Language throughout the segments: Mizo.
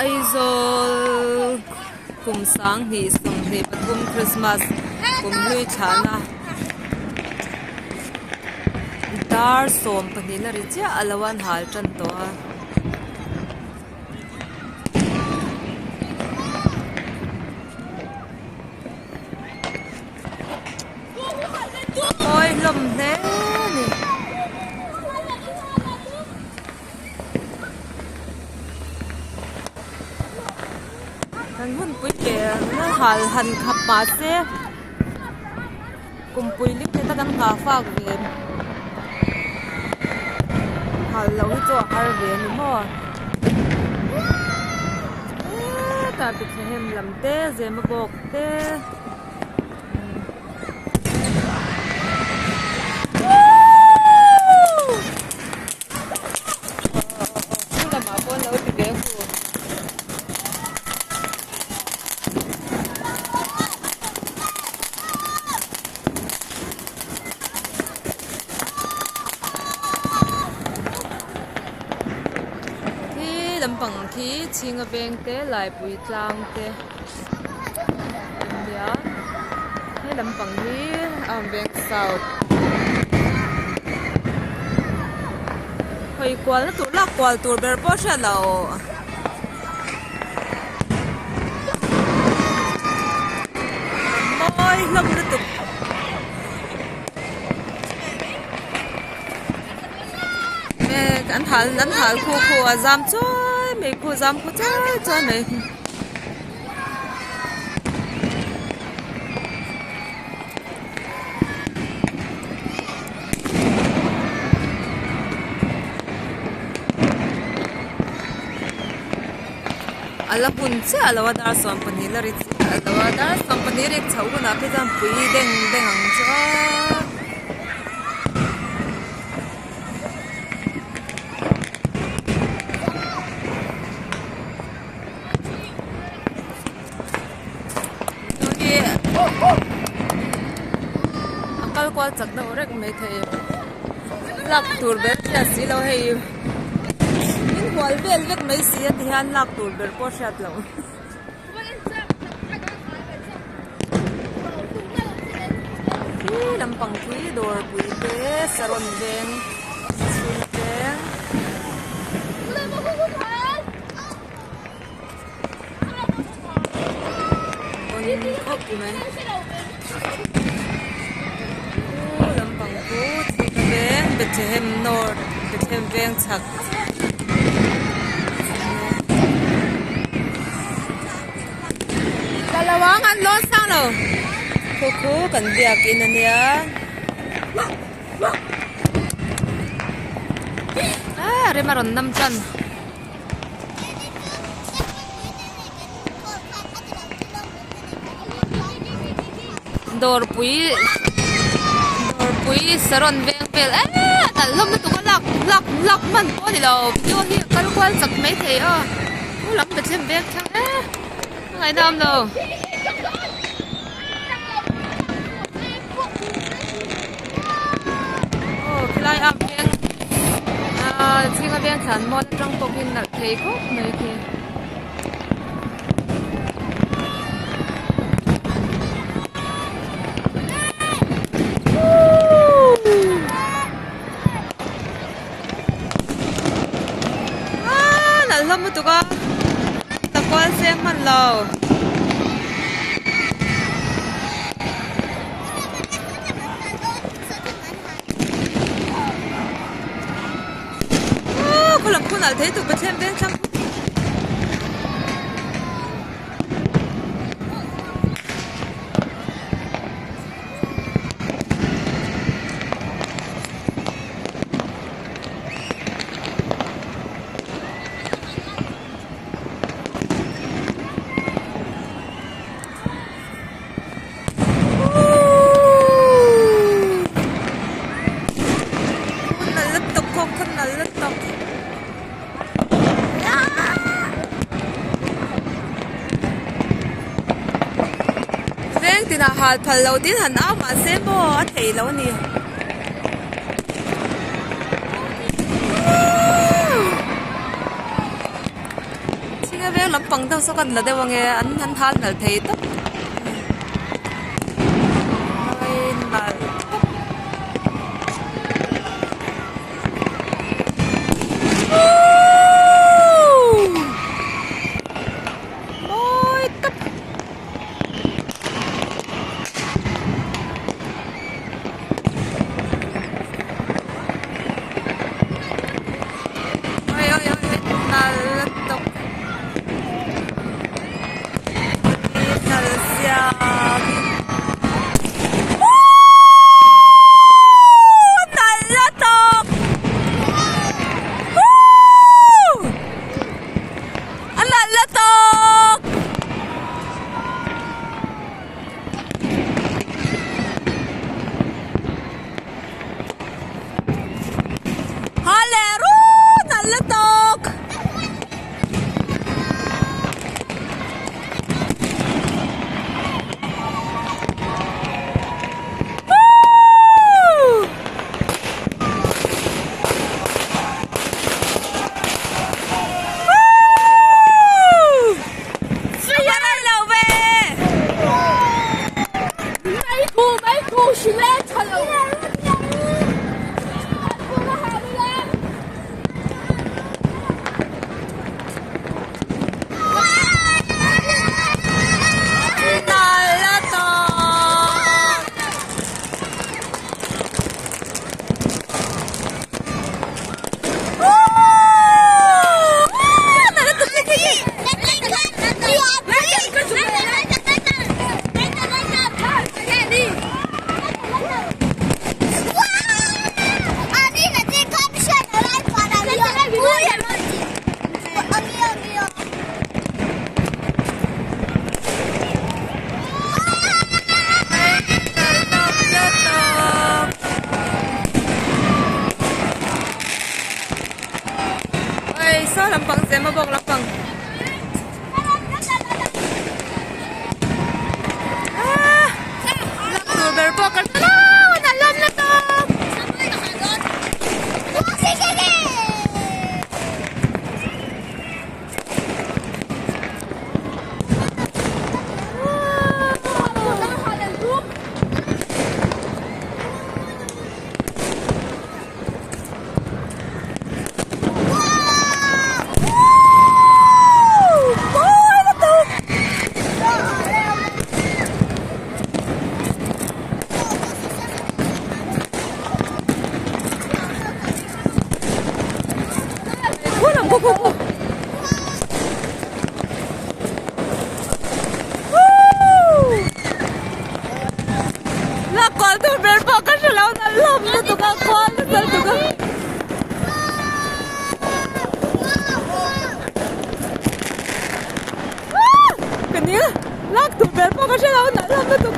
Aizawl kum 2023 Christmas kum hlui thlahna dar 12 la ri chiah a lo an hal tan tawh a. Mawi hlawm hle a ni. Kan hunpui leh hal han khap mahse kumpui lim te kan nghah fak ve hal loh hi chu a har ve a ni maw hetah bethlehem lam te zemabawk te. Lamah pawh an lo ti ve hu. Khi lampang khi chhinga veng te laipui tlang te an nia he lampang hi a veng south. Hawi kual na tur lak kual tur ber pawh hriat loh. Mawi hlawm lutuk. An hal an hal khu khu a zam chuai mai khu zam khu chuai chuai mai. A la hun chiah lo a dar 12 la ri chiah lo a dar 12 rik chhoh hunah phei chuan pui deng deng ang chu a. A kal kual chak deuh reng mai thei lak tur ber hriat si lo hei min hual vel vek mai si a ti hian lak tur ber pawh hriat loh. Khi lampang khi dawr pui te saron veng chhung veng. Pawn khawp mai khu lampang khu chhip veng Bethlehem North Bethlehem veng chhak la lo ang an lawn sang lo khu khu kan biakin ania ah rem a rawn nam tan. Dawrpui dawrpui saron veng vel eee a nalh hlawm lutuk a lak lak lak hman pawh a ni lo video hi a kal kual chak maithei a chu lam Bethlehem veng thleng e a ngaihnawm lo. Aw khilai a veng ahh chhinga veng thlan mual atang pawhin nalh thei khawp mai khi. Aaa nalh hlawm lutuk a ka kual seng hman lo. Aw khaw lam khu nalh thei tuk Pathian veng thlang khu. Veng tinah hal phal lo tin han au mahse maw a theih loh a ni. Chhinga veng lampang deuh saw kan la deuh ange an han hal nalh thei tawp mawi nalh tawp. Mawi tawp. Oi oi oi nal lutuk nal siam Woo nal lutuk Woo a nal lutuk. Hallelujah nalh lutuk. Woo! Woo! Oi saw lampang Zemabawk lampang ah lak tur ber pawh kan hre lo an lawm na tawp. Lak kual tur ber pawh ka hre lo na lawm lutuk a kual nasa lutuk a. Ka nia lak tur ber pawh ka hre lo na lawm lutuk.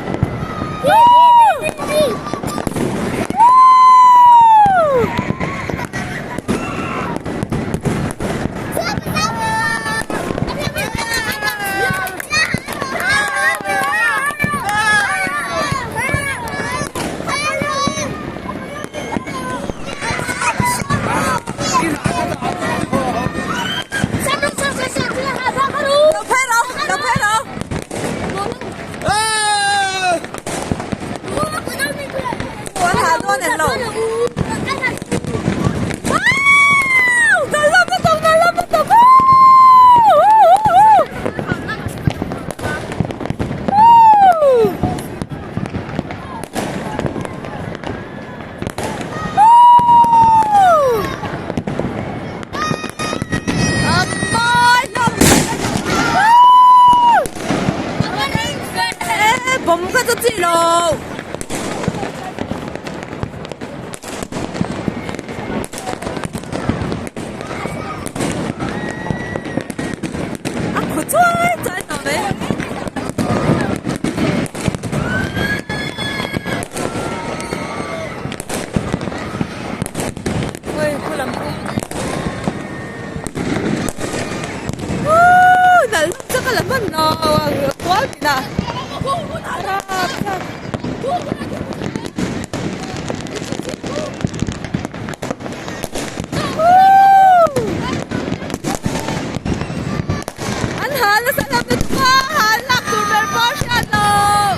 hal nasa lam lutuk a, hal lak tur ber pawh a hriat loh.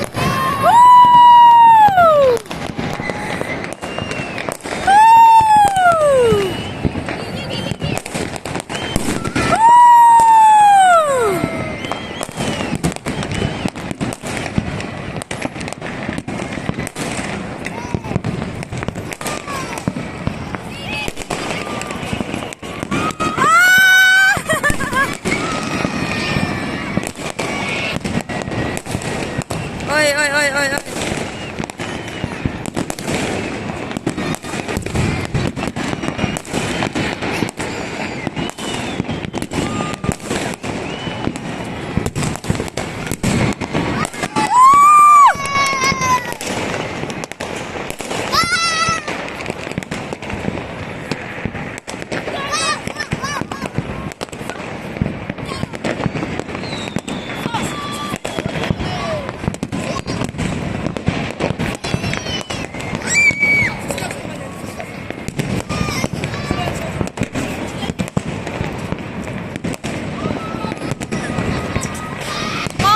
Woo! Woo! Woo! Oi oi oi oi oi.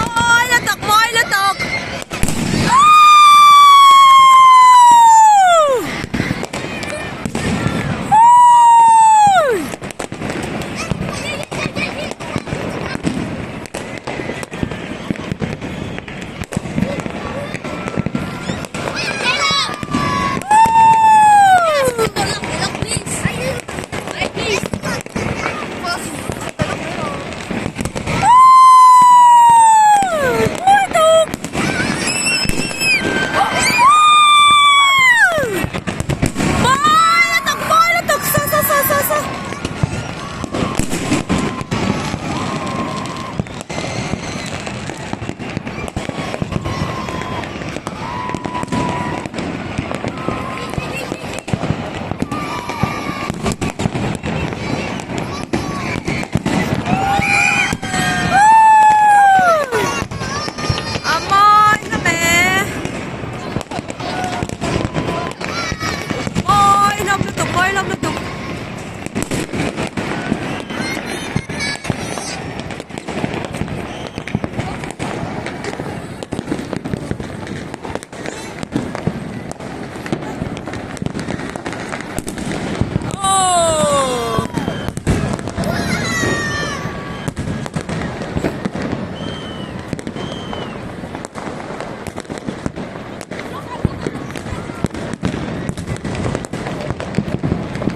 Mawi lutuk mawi lutuk. A mawi hlawm e mawi hlawm lutuk mawi hlawm lutuk. Aww.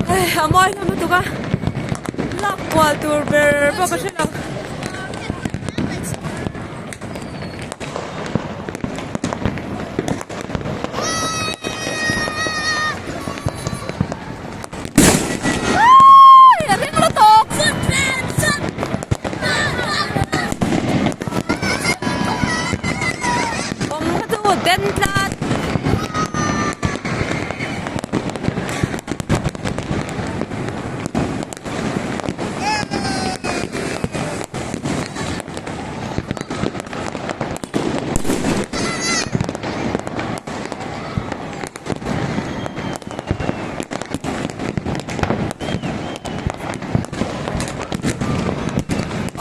Hei a mawi hlawm lutuk a lak kual tur ber pawh ka hre lo. A ring lutuk. Awm kha chu den tlat.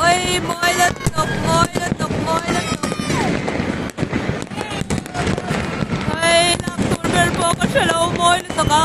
Oi mawi lutuk mawi lutuk mawi lutuk hei lak tur ber pawh ka hre lo mawi lutuk a.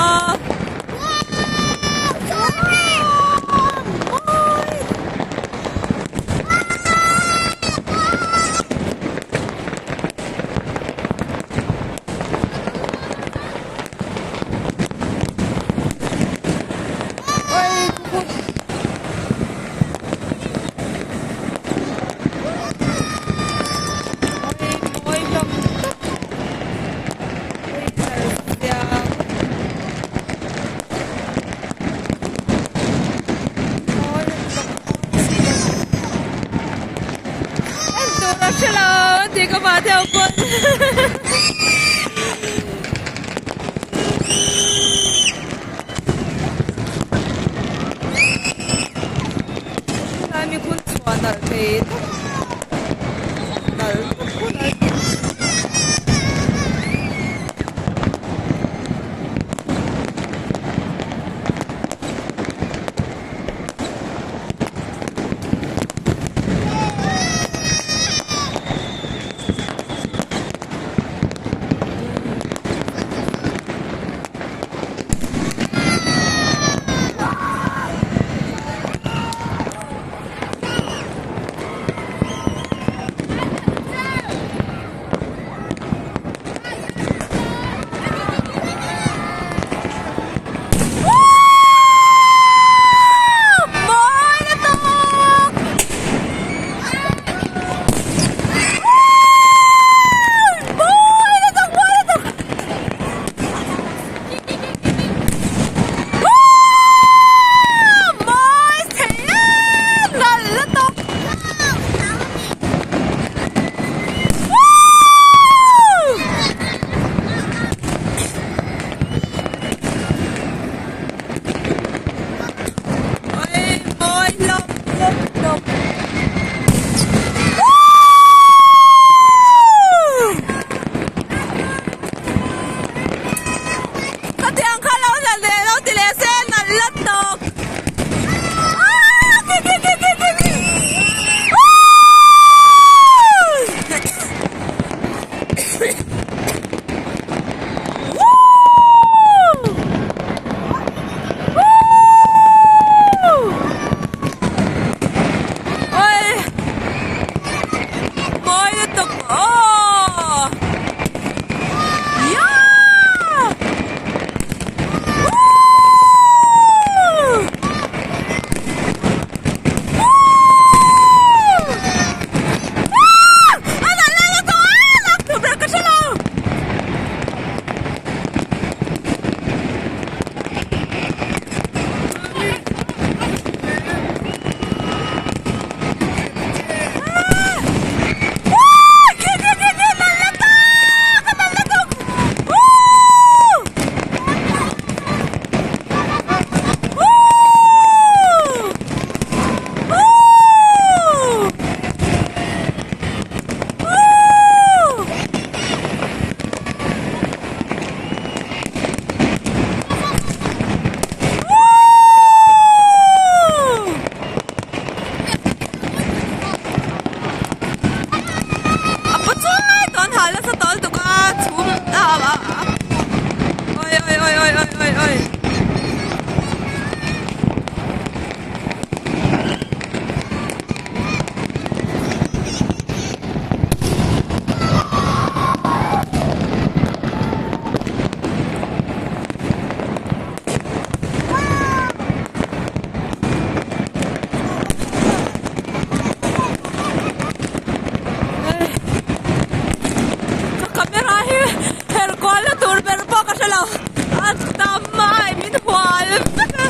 Helai mi hun chhuah nalh thei tak nalh tak hun a ni. Oi. Ka camera hi her kual na tur ber pawh ka hre lo a tam a min hual vek a.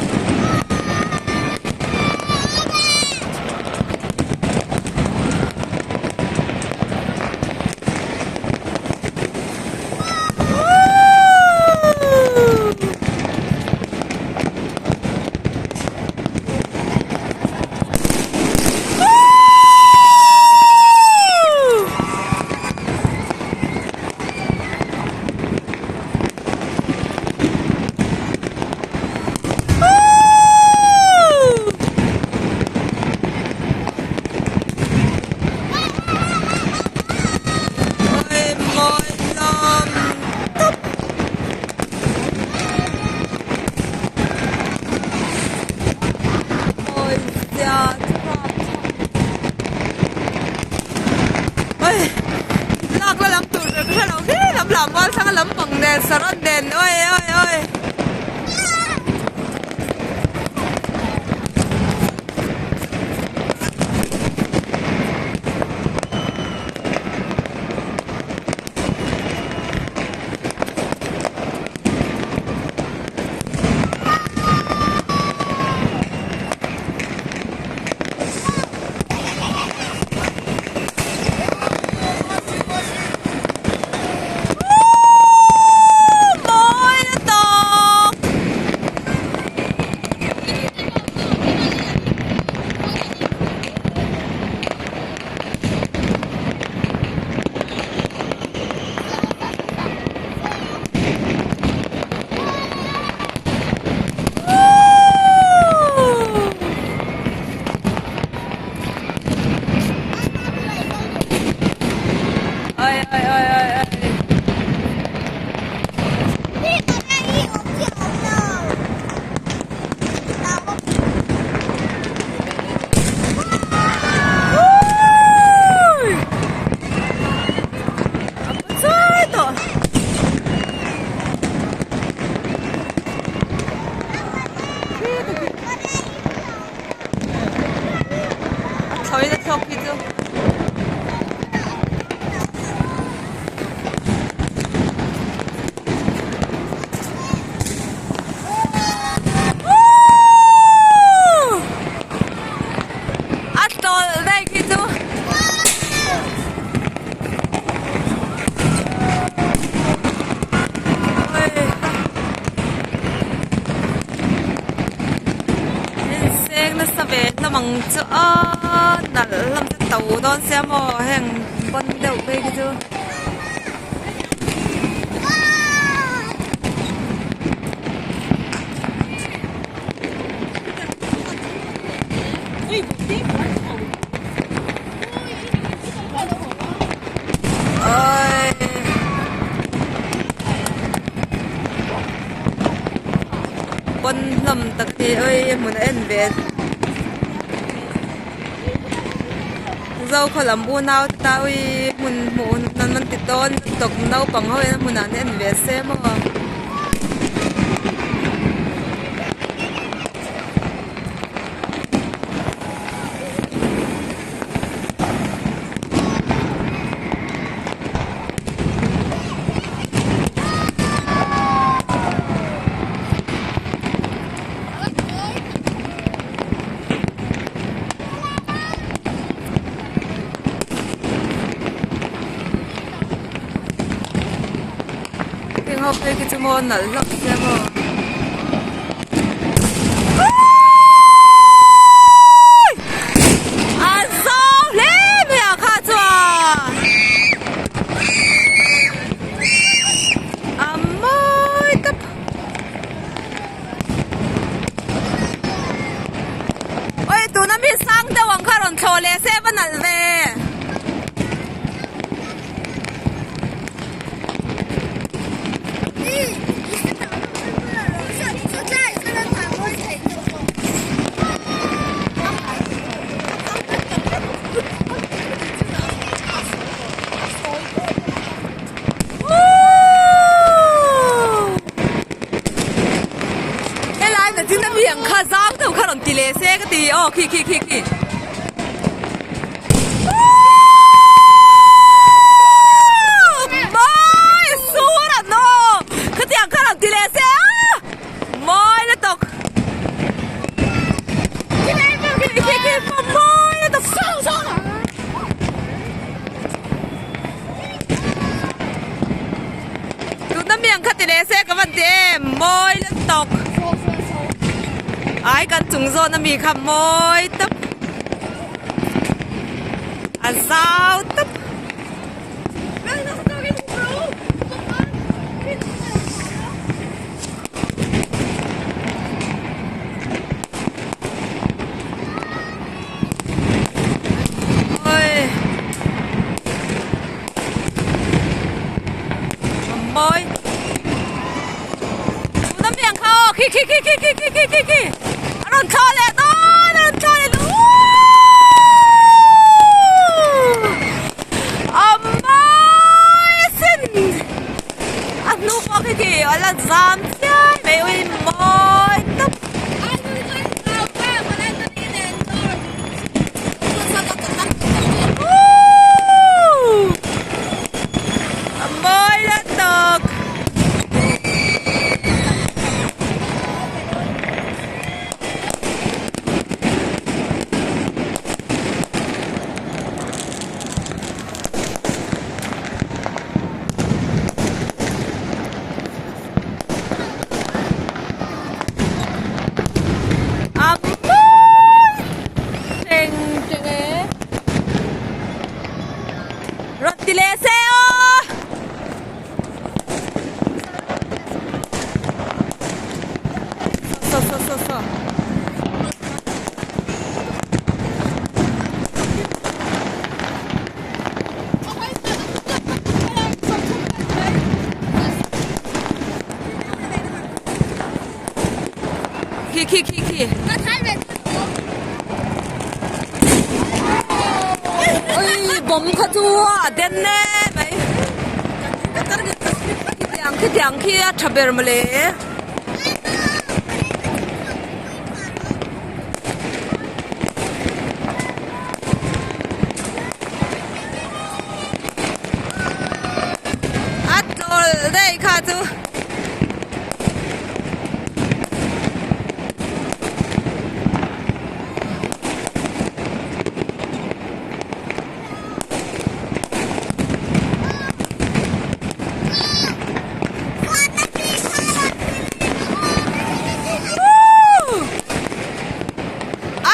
A tawlh daih khi chu. Inseng nasa ve hlawm ang chu a nalh hlawm chu to dawn sia maw heng pawn deuh phei khi chu. Pawn hlawm tak hi oi hmun a en ve Zokhaw lam unau te ta ui hmun hmuh nan an ti dawn lutuk naupang ho hian hmunah an en ve se maw. Heng ho phei khi chu maw nalh hlawm sia maw. A zo hle mai ah kha chuan a mawi tawp. Oi tuna mi sang deuh ang kha rawn thlawh leh se va nalh ve. ti aw khi khi khi khi. Mawi sur an aw khatiang kha rawn ti leh se a mawi lutuk khi khi mawi lutuk tuna mi ang kha ti leh se ka van ti em mawi lutuk ai kan chung zawn ami kha mawi tawp. A zau tawp. Ôi. Mawi. Tuna mi ang kha aw khi khi khi khi khi khi khi khi. A rawn thlah leh dawn a rawn thlah leh dawn a mawi asin a hnu pawh khi khi a la zam chiai mai ui mawi tawp. A mawi la tawk. A mawi teng teng e. Rawn ti leh se aw. Saw saw saw saw. Khi khi khi khi. Ui bawm kha chu a den e mai. Khitiang khitiang khi a tha ber mawle. A chawl daih kha chu.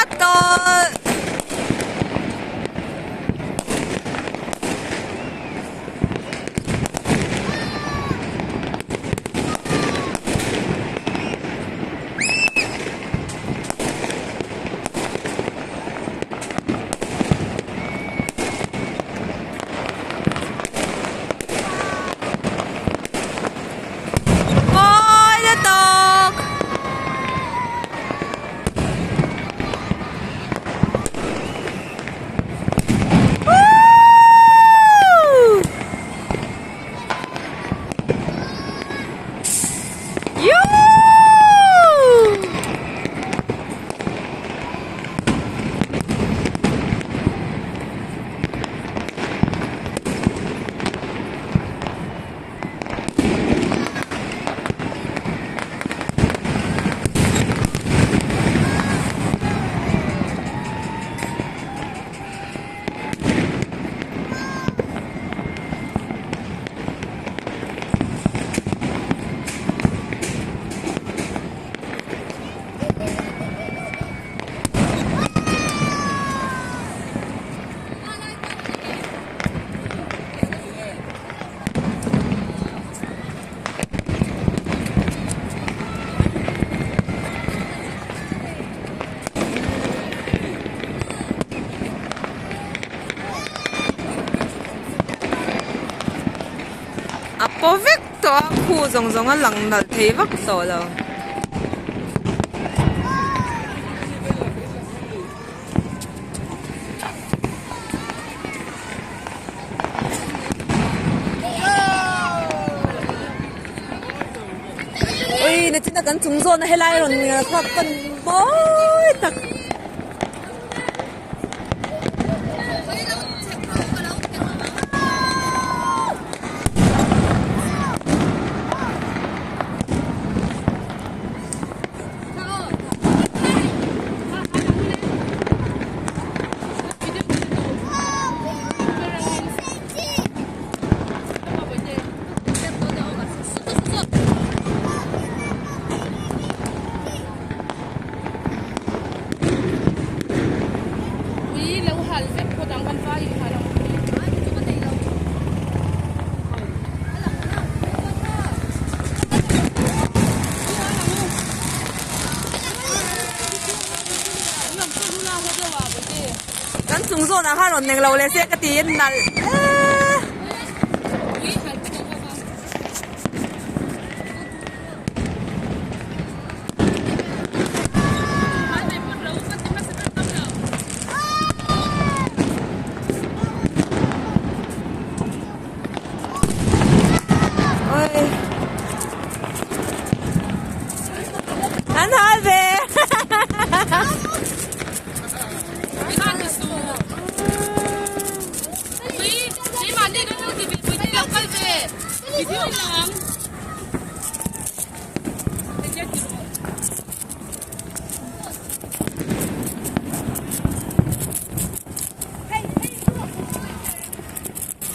A tawlh. Mawi lutuk. Woo! Yoo! A paw vek tawh a khu zawng zawng a lang nalh thei vak tawh lo. Ui nachina kan chung zawna helai rawn kha pan mawi tak. zawnah khan rawn neng lo leh se ka tiin nalh eee. An hal ve.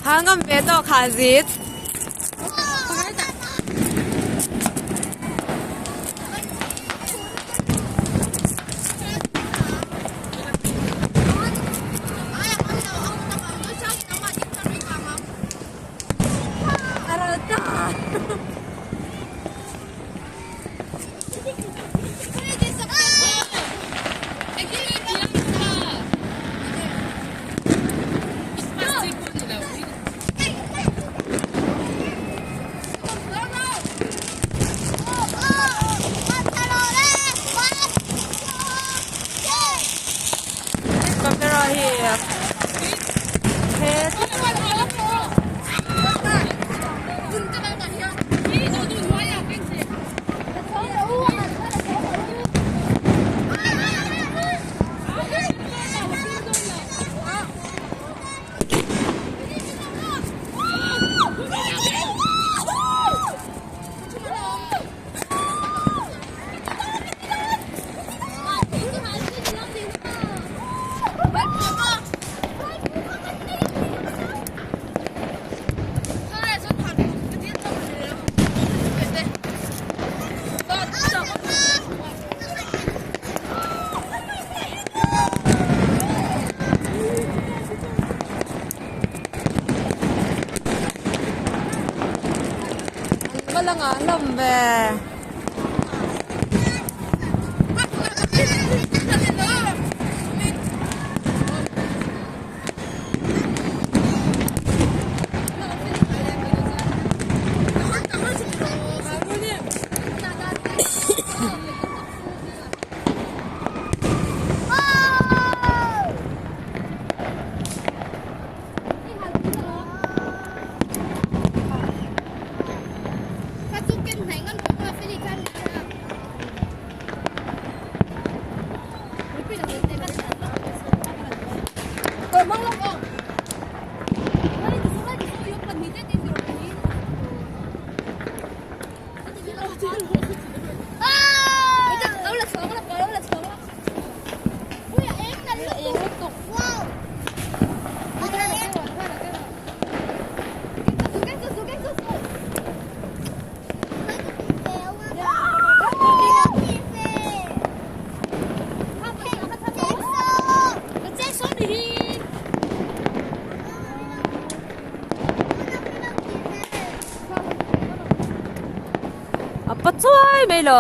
Ha ngam ve tawh kha zit. Camera hi he An va la ngah hlawm ve. A pa chuai mai lo.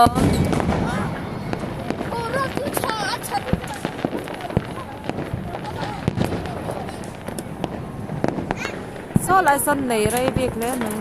Saw lai sawn nei rei bik hle mai.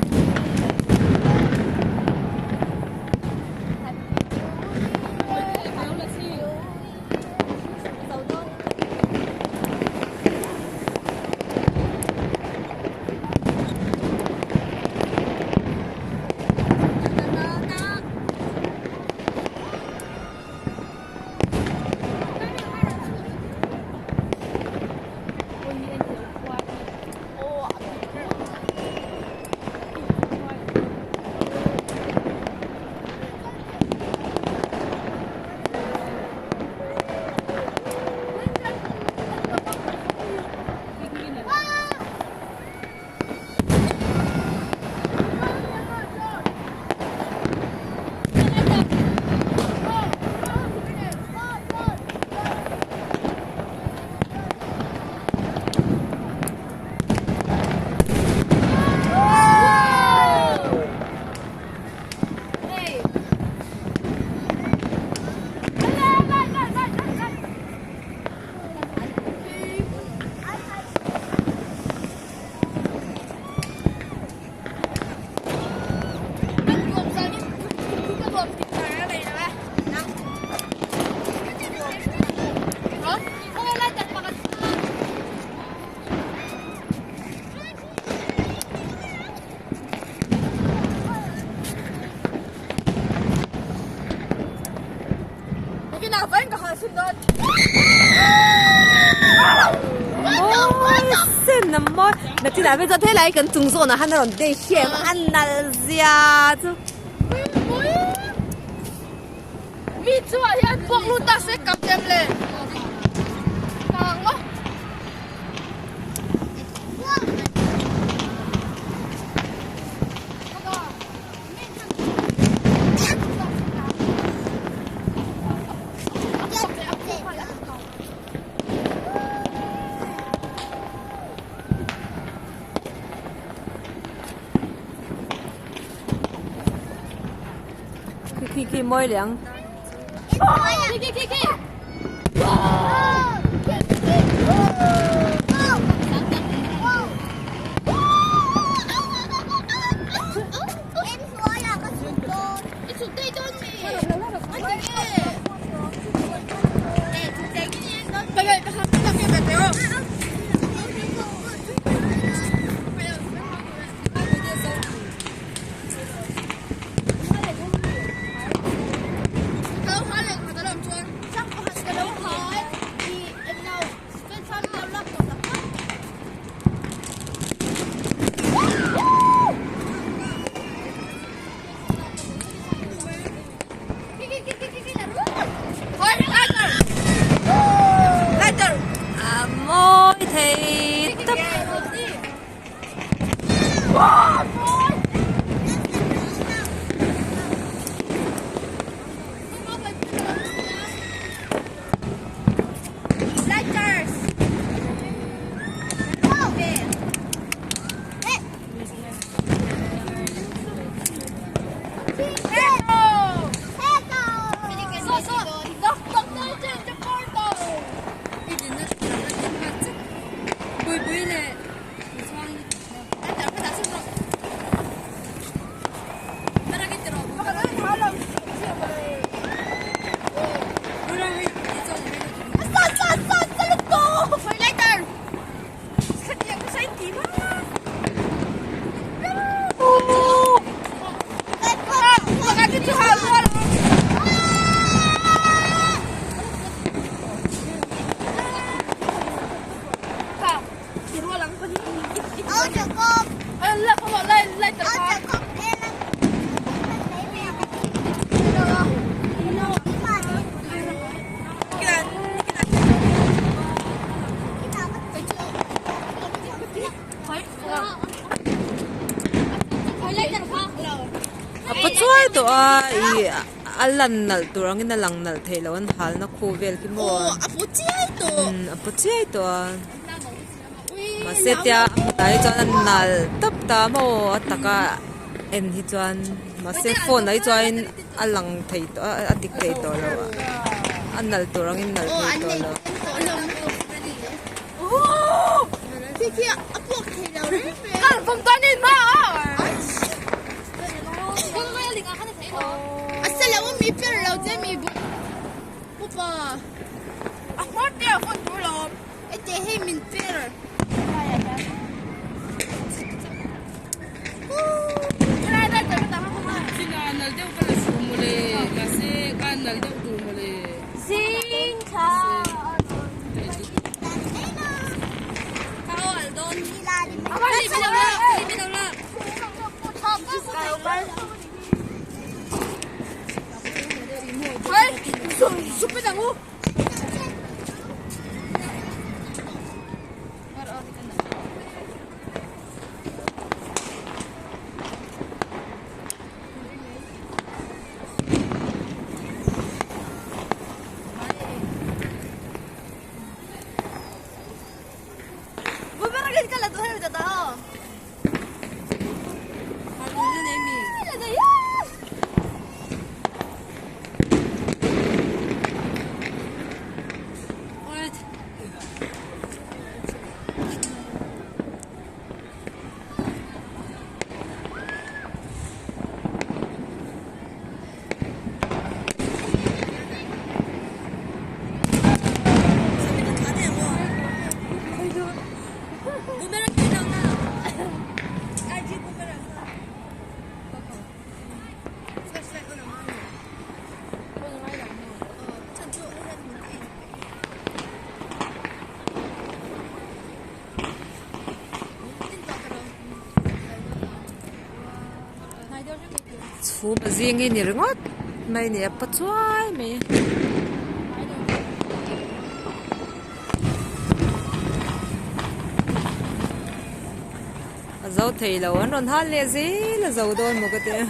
a mawi nachinah phei chuan helai kan chung zawnah khan a rawn dei hrem a nalh zia chu. Mi chungah hian puak lut ta se kap em le kang maw. Khi khi khi mawi leh ang. Khi khi khi. A mawi thei tawp. A pa chuai tawh a ih a lan nalh tur angin a lang nalh theih loh an halna khu vel khi maw a paw chiai tawh a mahse tia a hmunah hi chuan a nalh tawp ta maw a taka en hi chuan mahse phone ah hi chuan a lang thei tawh a a dik thei tawh lo a a nalh tur angin nalh thei tawh lo. Chhum a zing hi ni ringawt mai a ni a pa chuai mai. A zo thei lo an rawn hal leh zel a zo dawn maw ka ti a.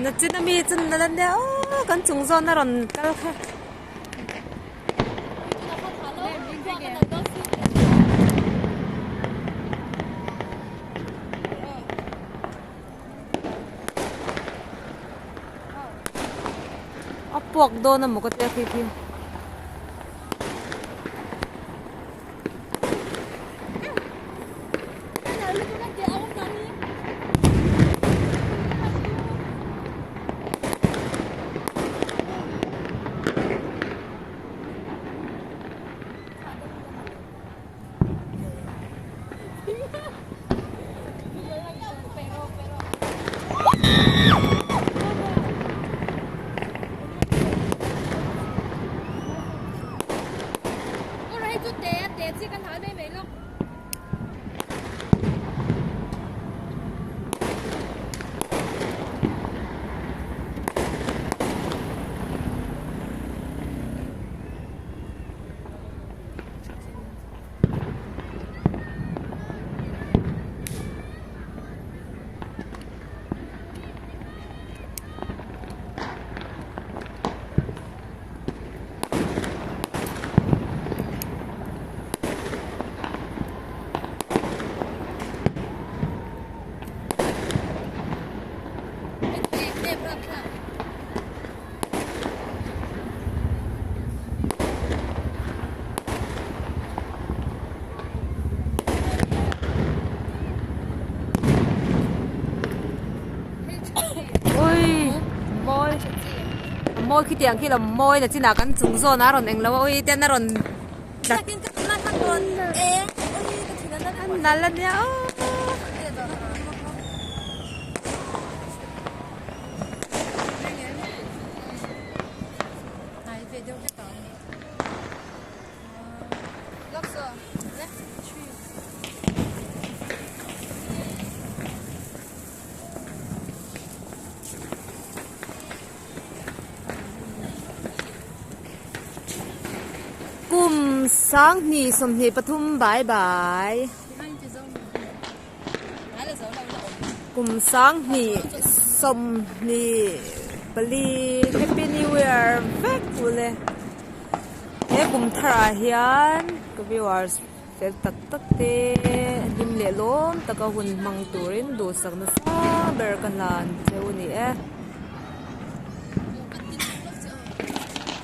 Nachin ami chu nal ania aw kan chung zawn a rawn kal kha. A puak dawn amaw ka tia khi khi. Ui mawi a mawi khitiang khi lo mawi na chinah kan chung zawn a rawn englo a ui ten a rawn tlat a nal ania aw. Kum 20 23 bye bye. Kum 2024 Happy New Year vek ule. He kum tharah hian ka viewers fel tak tak te hlim leh lawm taka hun hmang turin duhsak nasa ber ka hlan cheu a ni e.